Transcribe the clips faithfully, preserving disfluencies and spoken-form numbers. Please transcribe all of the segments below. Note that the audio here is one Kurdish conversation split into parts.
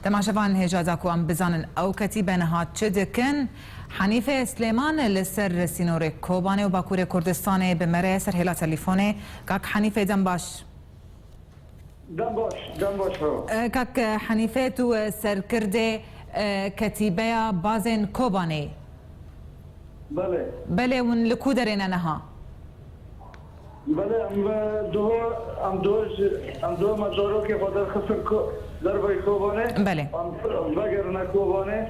Temaşevan, hêja da ku em bizanin ew ketîbe niha çi dikin. Henîfe Slêman li ser sînorê Kobanê û Bakurê Kurdistanê bi me re ye ser hêla telîfonê. Kak Henîfe, dem baş. Dem baş, dem baş, hewa. E, Kak Henîfe, tu, e, serkirdê, e, ketîbeya bazên Kobanê. Belê. Belê, hûn li ku derê ne niha? Belê, em, e, duha, em duha ji, em duha me zarokê xwe derxistin ku derveyî Kobanê. Belê. Em vegerine Kobanê.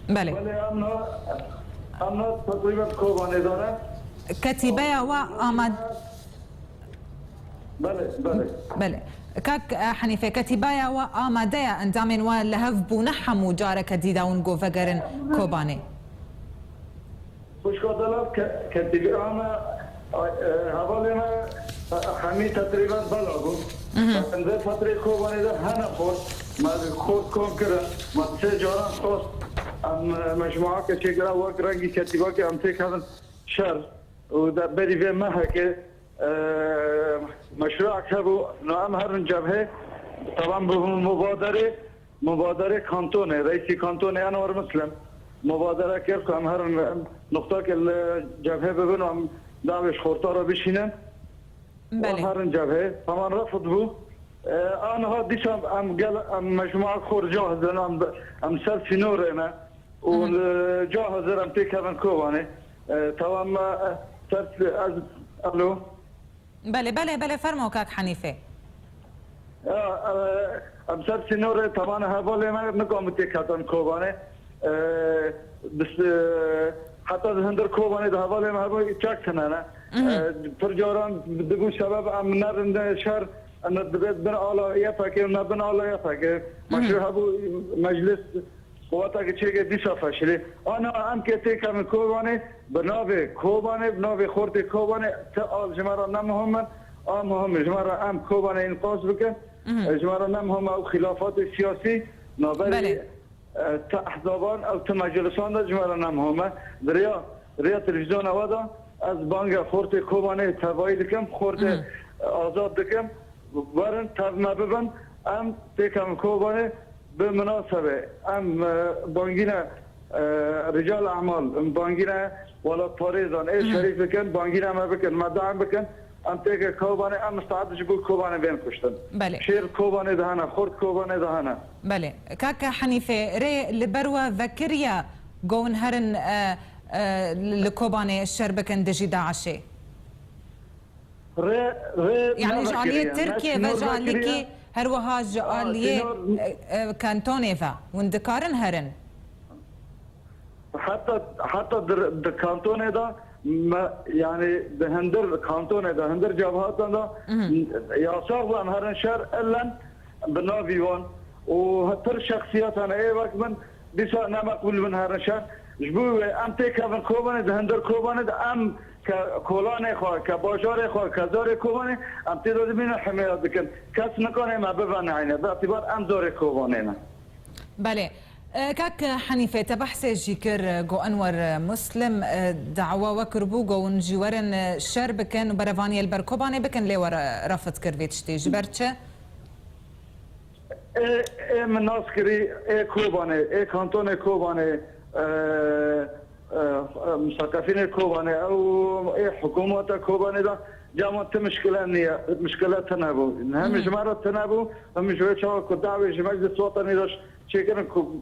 Belê. Belê, em na, em na teqrîben Kobanê de ne. Ketîbeya we amad-, Belê, belê. Belê. Kak, e, Henîfe, ketîbeya we amade ye endamên we li hev bûne hemû careke dî de hûn ku vegerin Kobanê? Xwişka delal ke-, ketîbeya me, e, hevalê me, e, hemî teqrîben bela bûn. Mhm. Em vê fetrê Kobanê de hene xort. Me xort kom kirin. Me sê caran xwest. Em, e, mecmuake çêkira wek rengî ketîbakê em têkevin şer. Û de berî vê mehekê, e, meşruak hebû, no em herin cebhê, taban bi mubaderê, mubaderê kantonê, reîsî kantonê Enwer Muslim mubadere kir ku em herin, em nuqtakê li cebhê bibin û em dawê ji xorta re bişînin. Û em Belê. herin cebhê, taban refid bû. E, aniha dîsa em gel, em mecmua xor cahizin, em, em ser sînorê ne. Û, Mhm. e, cahizir em têkevin Kobanê. E, tamam, e, ser, ez, alo? Belê, belê, belê, fermo kak Henîfe. Ya, e, em ser sînorê, tamam, hevalê me nikom têketin Kobanê. E, bis-, e, heta di hundir Kobanê de hevalê me hebû çek tine ne. Mhm. E, pir caran dibû sebeb em nerin şer, em dibêt bin ala Y P G, ne bin ala Y P G. Mhm. Meşru hebû meclis Quweteke çêke dîsa feşilî. Ana em ke têkevin Kobanê, bi navê Kobanê, bi navê xortê Kobanê, ti al ji me re ne muhim in, a muhim ji me re em Kobanê înqaz bikin. Mhm. Ji me re ne muhim e ew xîlafatê siyasî, naberî, Belê. e, ti ehzaban, ew ti meclisan de ji me re ne muhim e. Di rêya, rêya televîzyona we de ez banga xortê Kobanê tevayî dikim, xortê, Mhm. e, azad dikim. Werin tev me bibin, em têkevin Kobanê bi minasebê. Em, e, bangîne, e, rical emal, em bangîne welatparêzan, ê Hı hı. şerîf bikin, bangîne me bikin, me deam bikin. Em têke Kobanê, em misteed ji bo Kobanê bên kuştin. Belê. Şêr Kobanê de hene, xort Kobanê de hene. Belê. Kaka Henîfe, rê li ber we vekiriye go hûn herin, e, e, li Kobanê şer bikin dijî DAIŞê? Rê, rê Yani ji aliyê navekiriye, ne Tirkiye ve sînor ji alîkî vekiriye. Her wiha ji Aa, aliyê, sînor e, e, kantonê ve hûn dikarin herin? Heta, heta di, di kantonê de me, yani di hindir kantonê de, hindir cebhatan de Mhm. yasax bû em herin şer, ellen bi navî wan û pir şexsiyat hene ê wek min dîsa ne meqbûl bin herin şer. Ji bo wê em têkevin Kobanê, di hindir Kobanê de em ke kolanê xwe, ke bajarê xwe, ke zarê Kobanê, em tê de dimînin himêya dikin. Kes nikane me bive neyne, bi îtibar em zarê Kobanê ne. Belê. E, Kak Henîfe, te behsê jî kir, e, go Enwer, e, Muslim, e, dawa we kiribû, go hûn jî werin, e, şer bikin û berevaniyê li ber Kobanê bikin, lê we re, refid kir vê tiştê. Ji ber çi? Ê, ê min nas kirî, ê Kobanê, ê kantonê Kobanê, e, e, e, misaqefînê Kobanê, ew ê hikûmeta Kobanê de cama ti mişkile niye, mişkile tine bû. Hem Hı hı. ji me re tine bû, hem ji wê çawa ku dawê ji Meclis Watanî de çêkirin ku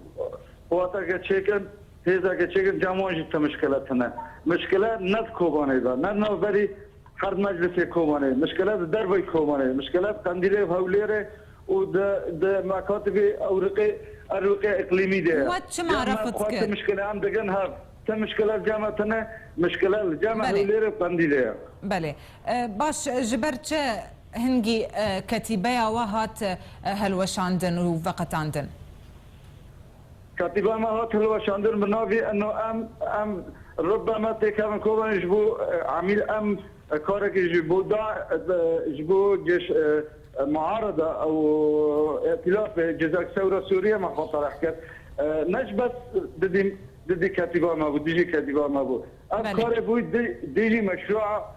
quweteke çêkin, hêzeke çêkin, cama wan jî ti mişkile tine. Mişkile ne di Kobanê de, ne navberî Her Meclisê Kobanê, mişkile di derveyî Kobanê, mişkile di Qendîlê û Hewlêrê û di, di mekatibê ewriqê, erwiqê iqlîmî de ye. We çima Cem me refit xwe ti kir? mişkile em digin hev. Ti mişkile li cem me tine, mişkile li cem me Belê. Hewlêrê û Qendîlê ye. Belê. E, baş, ji ber çi hingî, e, ketîbeya we hat, e, helweşandin û veqetandin? Ketîba me hat hilweşandin bi navê eno em, em ribbe me têkevin Kobanê ji bo, e, emîl em, e, karekî ji bo da, e, ji bo cêş, e, e, muarada û îtîlafê cizek sewra Sûriye me xwe tereh kir. E, ne ji bes didî, didî ketîba me bû, dijî ketîba me bû. Ev Belê. karê bû di-, dijî meşrua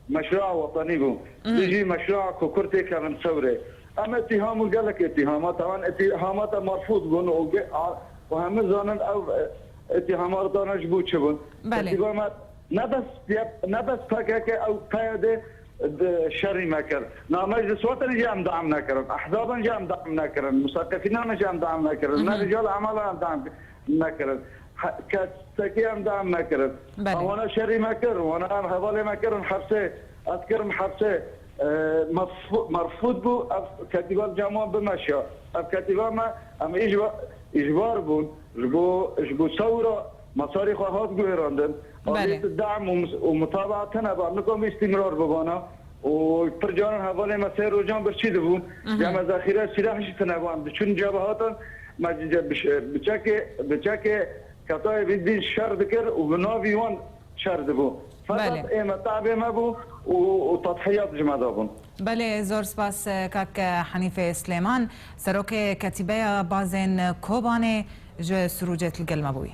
Meşrua wetanî bû. Mhm. Dijî meşrua ku Kurd têkevin sewrê. Em îtîham û gelek îtîhama, tewan îtîhamata merfûd bûn û ge-, a-, û hemû zanin ew, e, îtîhamata ji bo çi bûn. Belê. Ketîba me ne bes yep-, ne bes P K K ew P Y D de şerî me kir. Na meclis wetin jî em deam nekirin. Ehzaban jî em deam nekirin. Musaqefînan jî em deam nekirin. Hı hı. Ne rical emalan em deam nekirin. He-, kesekî em deam nekirin. Belê. Em wana şerî me kir, wana em hevalê me kirin hepsê, ez kirim hepsê. E, mef-, merfûd bû, ev ketîba li cem wan bimeşiya. Ev ketîba me, em îjba-, îjbar bûn, ji bo, ji bo sewra mesarê xwe hat guherandin. Belê. Aliyê tu deam û mus-, û mutabaet tune ba, nikom îstîmrar bibana. Û pir caran hevalê me sê rojan birçî dibûn. Mhm. Ya me zexîre sîlah jî tune ban. Diçûn cebehatan, me ce-, biş-, biçekê, biçekê ketayê bi din şer dikir û bi navî wan şer dibû. Feqet Belê. ê me tabê me bû û, û tedhiyat ji me dabûn. Belê, zor spas, e, kak, e, Henîfê Silêman, serokê Ketîbeya Bazên Kobanê ji Sirûcê li gel me bûyî.